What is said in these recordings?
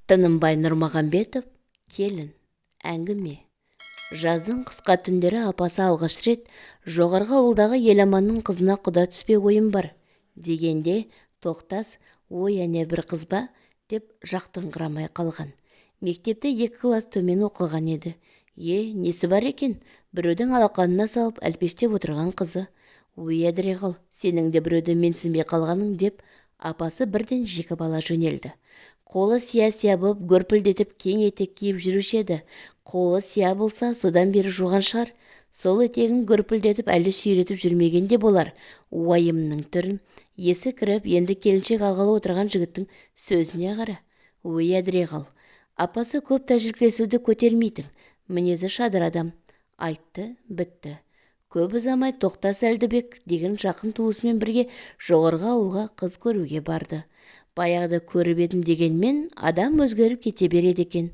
Тынымбай Нұрмағамбетов. «Келін». Әңгіме. Жаздың қысқа түндері апасы алғаш рет «Жоғарғы ауылдағы Еламанның қызына құда түспек ойым бар» дегенде, Тоқтас «Ой, әне бір қыз ба?» деп жақтыңқырамай қалған. Мектепте 2 класс төмен оқыған еді. Е, несі бар екен, біреудің алақанына салып әлпештеп отырған қызы. «Өй, әдіре қал, сенің де біреуді менсінбей қалғаның», деп апасы бірден жекіп ала жөнелді. Қолы сия-сия боп, гөрпілдетіп кең етек киіп жүруші еді. Қолы сия болса, содан бері жуған шығар. Сол етегін гөрпілдетіп әлі сүйретіп жүрмеген де болар. Уайымның түрін, есі кіріп, енді келіншек алғалы отырған жігіттің сөзіне қара. Өй, әдіре қал. Апасы көп тәжіркелесуді көтермейтін, мінезі шадыр адам. Айтты, бітті. Көп ұзамай Тоқтас Әлдібек деген жақын туысымен бірге жоғарғы ауылға қыз көруге барды. Баяғыда көріп едім дегенмен, адам өзгеріп кете береді екен.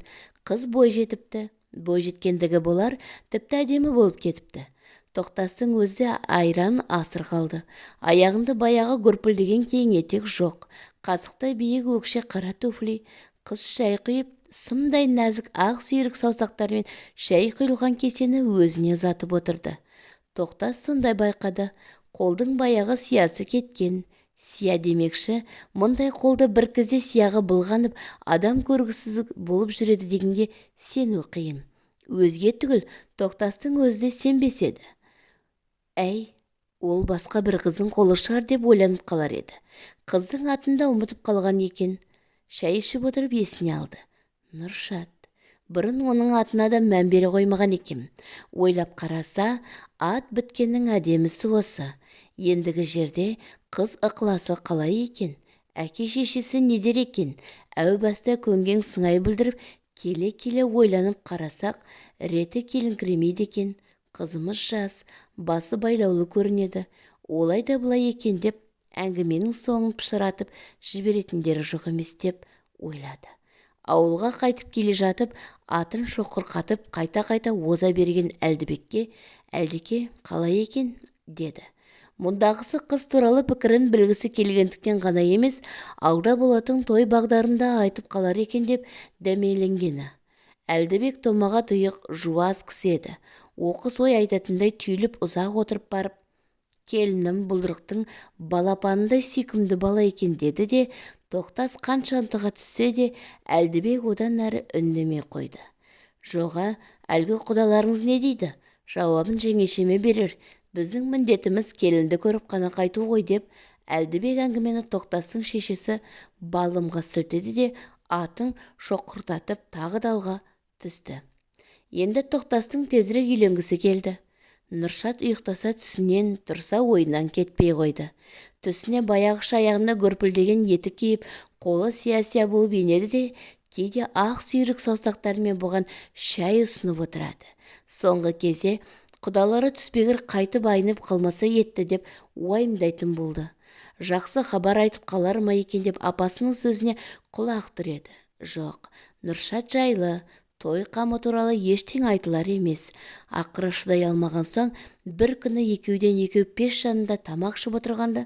Қыз бой жетіпті. Бой жеткендігі болар, тіпті әдемі болып кетіпті. Тоқтастың өзі де айран асыр қалды. Аяғында баяғы гүрпілдеген кең етек жоқ. Қасықтай биік өкше қара туфли. Қыз шай құйып, сымдай нәзік ақ сүйрік саусақтарымен шай құйылған кесені өзіне ұзатып отырды. Тоқтас сондай байқады, қолдың баяғы сиясы кеткен. Сия демекші, мұндай қолды бір кезде сияғы былғанып, адам көргісіз болып жүреді дегенге сену қиын. Өзге түгіл, Тоқтастың өзі де сенбес еді. Әй, ол басқа бір қыздың қолы шығар деп ойланып қалар еді. Қыздың атын да ұмытып қалған екен. Шай ішіп отырып есіне алды. Нұршат. Бұрын оның атына да мән бере қоймаған екен. Ойлап қараса, ат біткеннің әдемісі осы. Ендігі жерде қыз ықыласы қалай екен? Әке шешесі не дер екен? Әу баста көнген сыңай білдіріп, келе-келе ойланып қарасақ, реті келіңкіремейді екен. Қызымыз жас, басы байлаулы көрінеді. Олай да былай екен деп, әңгіменің соңын пышыратып жіберетіндері жоқ емес деп ойлады. Ауылға қайтып келе жатып, атын шоқырқатып қайта-қайта оза берген Әлдібекке, «Әлдеке, қалай екен?» деді. Мұндағысы қыз туралы пікірін білгісі келгендіктен ғана емес, алда болатын той бағдарында айтып қалар екен деп дәмеленгені. Әлдібек томаға тұйық, жуас кісі еді. Оқыс ой айтатындай түйіліп ұзақ отырып барып, «Келінім бұлдырықтың балапанындай сүйкімді бала екен» деді де, Тоқтас қанша ынтыға түссе де, Әлдібек одан әрі үндемей қойды. «Жоға, әлгі құдаларыңыз не дейді? Жауабын жеңешеме берер. Біздің міндетіміз келінді көріп қана қайту ғой» деп, Әлдібек әңгімені Тоқтастың шешесі Балымға сілтеді де, атын шоқыртатып тағы да алға түсті. Енді Тоқтастың тезірек үйленгісі келді. Нұршат ұйықтаса түсінен, тұрса ойынан кетпей қойды. Түсіне баяғыша аяғына гөрпілдеген етік киіп, қолы сия-сия болып енеді де, кейде ақ сүйрік саусақтарымен бұған шай ұсынып отырады. Соңғы кезде құдалары түспегір қайтып айнып қалмаса етті деп уайымдайтын болды. Жақсы хабар айтып қалар ма екен деп апасының сөзіне құлақ түреді. Жоқ, Нұршат жайлы, той қамы туралы ештеңе айтылар емес. Ақыры шыдай алмаған соң, бір күні екеуден екеу пеш жанында тамақ ішіп отырғанда,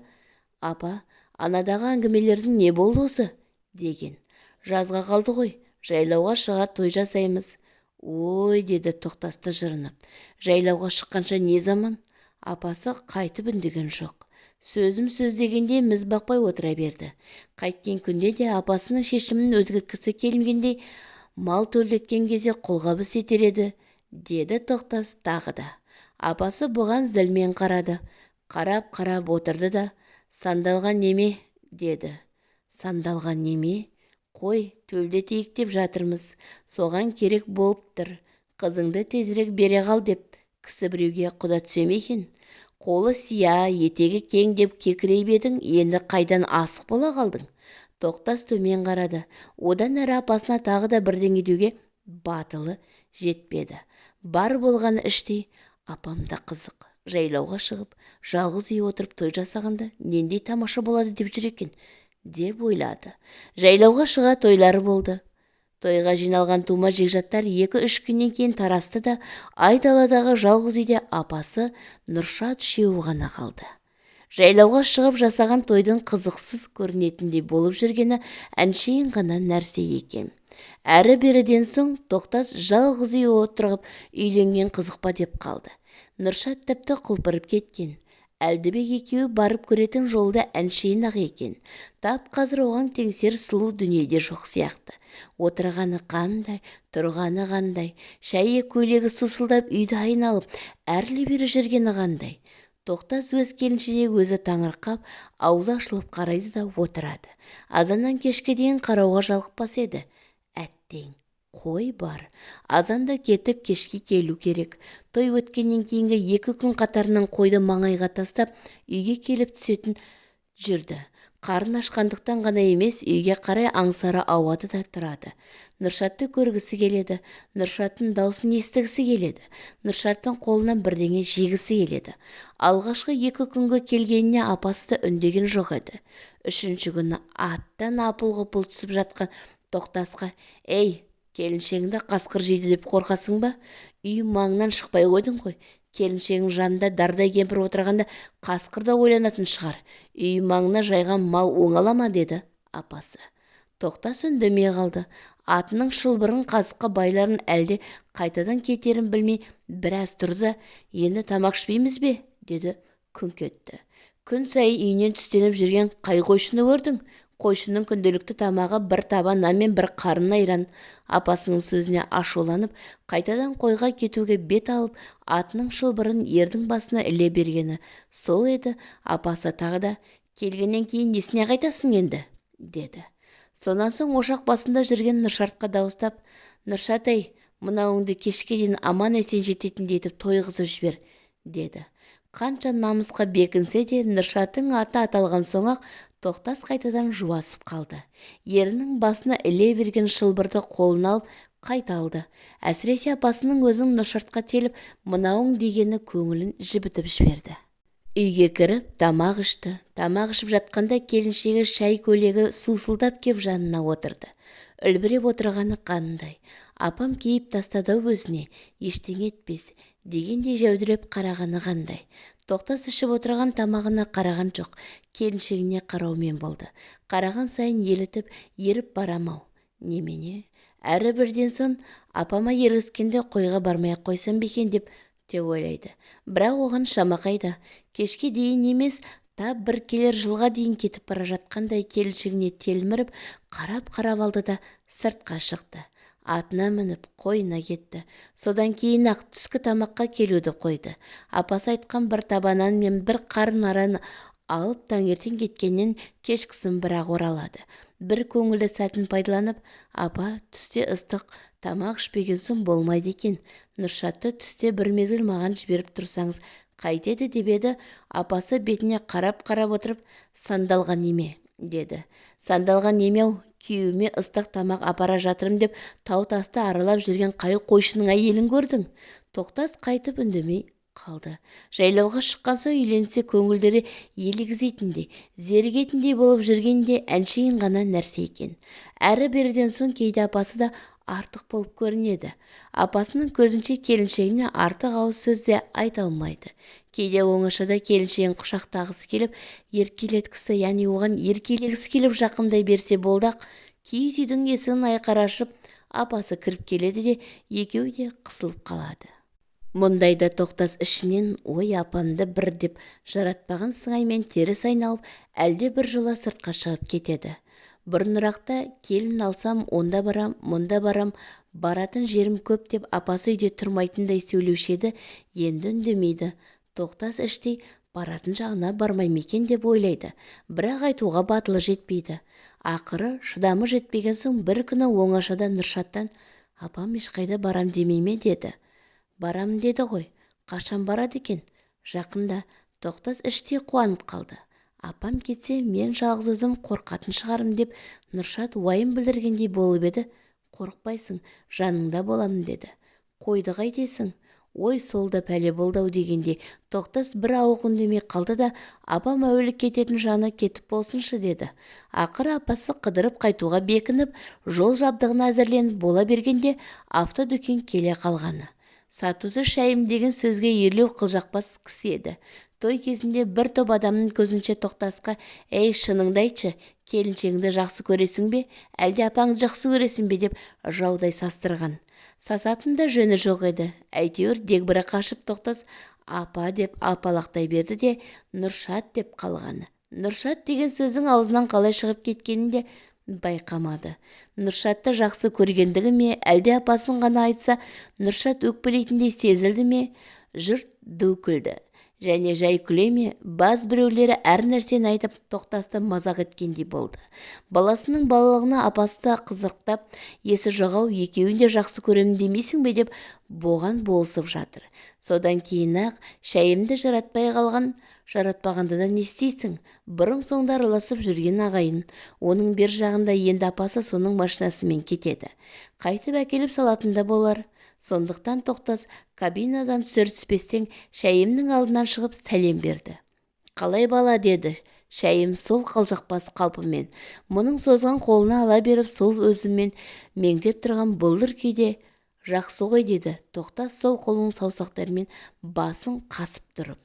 «Апа, анадағы әңгімелердің не болды осы?» деген. «Жазға қалды ғой, жайлауға шыға той жасаймыз». «Ой», деді Тоқтас тыжырынып, «жайлауға шыққанша не заман?» Апасы қайтып үндеген жоқ. Сөзім сөз дегенде міз бақпай отыра берді. Қайткен күнде де апасының шешімін өзгерткісі келмегендей, мал төлдеткен кезде қолғабыс етер еді, деді Тоқтас тағы да. Апасы бұған зілмен қарады. Қарап-қарап отырды да, «Сандалған неме?» деді. «Сандалған неме? Қой, төлдетейік деп жатырмыз. Соған керек болып тұр. Қызыңды тезірек бере қал деп, кісі біреуге құда түсе ме екен? Қолы сия, етегі кең деп кекірейіп едің, енді қайдан асық бола қалдың?» Тоқтас төмен қарады. Одан әрі апасына тағы да бірдеңе деуге батылы жетпеді. Бар болғаны іштей, «Апам да қызық, жайлауға шығып, жалғыз үй отырып той жасағанда нендей тамаша болады деп жүр екен», деп ойлады. Жайлауға шыға тойлары болды. Тойға жиналған тума жекжаттар 2-3 күннен кейін тарасты да, айдаладағы жалғыз үйде апасы Нұршат үшеуі ғана қалды. Жайлауға шығып жасаған тойдың қызықсыз көрінетіндей болып жүргені әншейін ғана нәрсе екен. Әрі-беріден соң Тоқтас жалғыз үй отырып үйленген қызық па деп қалды. Нұршат тіпті құлпырып кеткен. Әлдібек екеуі барып көретін жолда әншейін-ақ екен. Тап қазір оған теңсер сұлу дүниеде жоқ сияқты. Отырғаны қандай, тұрғаны қандай, шәйі көйлегі сусылдап үйді айналып, әрлі-бері жүргені қандай. Тоқтас өз келіншегіне өзі таңырқап, аузы ашылып қарайды да отырады. Азаннан кешке дейін қарауға жалықпас еді. Әттең, қой бар. Азанда кетіп кешке келу керек. Той өткеннен кейінгі 2 күн қатарынан қойды маңайға тастап, үйге келіп түсетін жүрді. Қарын ашқандықтан ғана емес, үйге қарай аңсары ауады да тұрады. Нұршатты көргісі келеді, Нұршаттың даусын естігісі келеді, Нұршаттың қолынан бірдеңе жегісі келеді. Алғашқы 2 күнгі келгеніне апасы да үндеген жоқ еді. 3-ші күні аттан апыл-ғұпыл түсіп жатқан Тоқтасқа, «Ей, келіншегіңді қасқыр жейді деп қорқасың ба? Үй маңынан шықпай қойдың ғой. Келіншегің жанында дардай кемпір отырғанда қасқыр да ойланатын шығар. Үй маңына жайған мал оңала ма?» деді апасы. Тоқтас үндемей қалды. Атының шылбырын қазыққа байларын әлде қайтадан кетерін білмей біраз тұрды. «Енді тамақ ішпейміз бе?» деді күңк етті. Күн сайын үйінен түстеніп жүрген қай қойшыны көрдің? Қойшының күнделікті тамағы бір таба нан мен бір қарын айран. Апасының сөзіне ашуланып, қайтадан қойға кетуге бет алып, атының шылбырын ердің басына іле бергені сол еді, апасы тағы да, «Келгеннен кейін несіне қайтасың енді?» деді. Сонан соң ошақ басында жүрген Нұршатқа дауыстап, «Нұршат ай, мынауыңды кешке дейін аман-есен жететіндей етіп тойғызып жібер», деді. Қанша намысқа бекінсе де, Нұршаттың аты аталған соң-ақ Тоқтас қайтадан жуасып қалды. Ерінің басына іле берген шылбырды қолына алып қайта алды. Әсіресе апасының өзінің Нұршатқа теліп, мынауың дегені көңілін жібітіп жіберді. Үйге кіріп тамақ ішті. Тамақ ішіп жатқанда келіншегі шай көйлегі сусылдап кеп жанына отырды. Үлбіреп отырғаны қандай. Апам кейіп тастады өзіне, ештеңе етпес дегендей жәудіреп қарағаны қандай. Тоқтас ішіп отырған тамағына қараған жоқ, келіншегіне қараумен болды. Қараған сайын елітіп, еріп барам-ау. Немене? Әрі бірден соң апама ергізгенде қойға бармай-ақ қойсам ба екен деп те ойлайды. Бірақ оған шама қайда? Кешке дейін емес, тап бір келер жылға дейін кетіп бара жатқандай келіншегіне телміріп, қарап-қарап алды да сыртқа шықты. Атына мініп, қойына кетті. Содан кейін-ақ түскі тамаққа келуді қойды. Апасы айтқан бір таба нан мен бір қарын аран алып таңертең кеткеннен кешкісін бірақ оралады. Бір көңілді сәтін пайдаланып, апа, түсте ыстық тамақ ішпеген соң болмайды екен. Нұршатты түсте бір мезгіл маған жіберіп тұрсаңыз қайтеді деп еді, апасы бетіне қарап-қарап отырып, «Сандалған неме?» деді. «Сандалған неме-ау, күйеуіме ыстық тамақ апара жатырым деп тау тасты аралап жүрген қай қойшының әйелін көрдің?» Тоқтас қайтып үндемей қалды. Жайлауға шыққан соң үйленсе көңілдері елегізетіндей, зерігетіндей болып жүргенде әншейін ғана нәрсе екен. Әрі беріден соң кейде апасы да артық болып көрінеді. Апасының көзінше келіншегіне артық ауыз сөз де айта алмайды. Кейде оңашада келіншегін құшақтағысы келіп, еркелеткісі, яғни оған еркелегісі келіп жақындай берсе болды-ақ, киіз үйдің есігін айқара ашып, апасы кіріп келеді де, екеуі де қысылып қалады. Мұндайда Тоқтас ішінен ой апамды бір деп жаратпаған сыңаймен теріс айналып, әлде бір жола сыртқа шығып кетеді. Бұрынырақта келін алсам, онда барам, мұнда барам, баратын жерім көп деп апасы үйде тұрмайтындай сөйлеуші еді, енді үндемейді. Тоқтас іштей баратын жағына бармай ма екен деп ойлайды, бірақ айтуға батылы жетпейді. Ақыры шыдамы жетпеген соң бір күні оңашада Нұршаттан, «Апам ешқайда барам демей ме?» деді. «Барам деді ғой, қашан барады екен?» Жақында. Тоқтас іштей қуанып қалды. Апам кетсе, мен жалғыз өзім қорқатын шығарым деп Нұршат уайым білдіргендей болып еді. «Қорықпайсың, жаныңда боламын» деді. «Қойды қайтесің?» Ой, сол да пәле болды-ау дегенде Тоқтас бір ауық үндемей қалды да, апам әуелі кететін жаны кетіп болсыншы деді. Ақыры апасы қыдырып қайтуға бекініп, жол жабдығына әзірленіп бола бергенде автодүкен келе қалғаны. Сатушы шайым деген сөзге ерлеу қылжақпас кісі еді. Той кезінде бір топ адамның көзінше Тоқтасқа: «Ей, шыныңды айтшы, келіншегіңді жақсы көресің бе, әлде апаңды жақсы көресің бе?» деп жаудай састырған. Сасатын да жөні жоқ еді. Әйтеуір дегбірі қашып Тоқтас «апа» деп апалақтай берді де, Нұршат деп қалғаны. Нұршат деген сөздің аузынан қалай шығып кеткенін де байқамады. Нұршатты жақсы көргендігі ме, әлде апасын ғана айтса Нұршат өкпелейтіндей сезілді ме, жұрт ду күлді. Және жай күле ме, баз біреулері әр нәрсені айтып Тоқтасты мазақ еткендей болды. Баласының балалығына апасы да қызықтап, есі жоқ-ау, екеуін де жақсы көремін демейсің бе деп боған болысып жатыр. Содан кейін-ақ Шәйімді жаратпай қалған. Жаратпағанда да не істейсің, бұрын-соңды араласып жүрген ағайын. Оның бер жағында енді апасы соның машинасымен кетеді. Қайтып әкеліп салатын да болар. Сондықтан Тоқтас кабинадан түсер-түспестен Шәйімнің алдынан шығып сәлем берді. «Қалай, бала?» деді Шәйім сол қылжақпас қалпымен. Мұның созған қолына ала беріп, сол өзімен меңзеп тұрған бұлдыр күйде: «Жақсы ғой», деді Тоқтас сол қолының саусақтарымен басын қасып тұрып.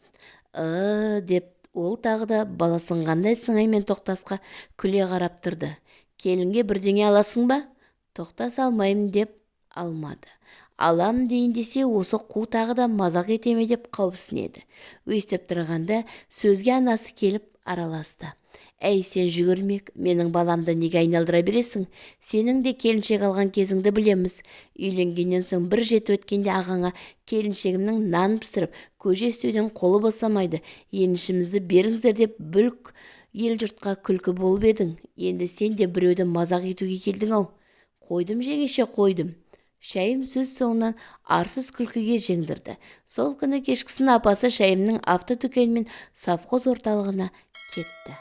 «Ы-ы», деп ол тағы да баласынғандай сыңаймен Тоқтасқа күле қарап тұрды. «Келінге бірдеңе аласың ба?» Тоқтас алмаймын деп алмады. Алам дейін десе, осы қу тағы да мазақ ете ме деп қауіпсінеді. Өйстіп тұрғанда сөзге анасы келіп араласты. «Әй, сен жүгірмек, менің баламды неге айналдыра бересің? Сенің де келіншек алған кезіңді білеміз. Үйленгеннен соң бір жеті өткенде ағаңа келіншегімнің нан пісіріп, көже істеуден қолы босамайды, еншімізді беріңіздер деп бүлк ел-жұртқа күлкі болып едің. Енді сен де біреуді мазақ етуге келдің-ау». «Қойдым, жеңеше, қойдым». Шәйім сөз соңынан арсыз күлкіге жеңдірді. Сол күні кешкісін апасы Шәйімнің автодүкенімен совхоз орталығына кетті.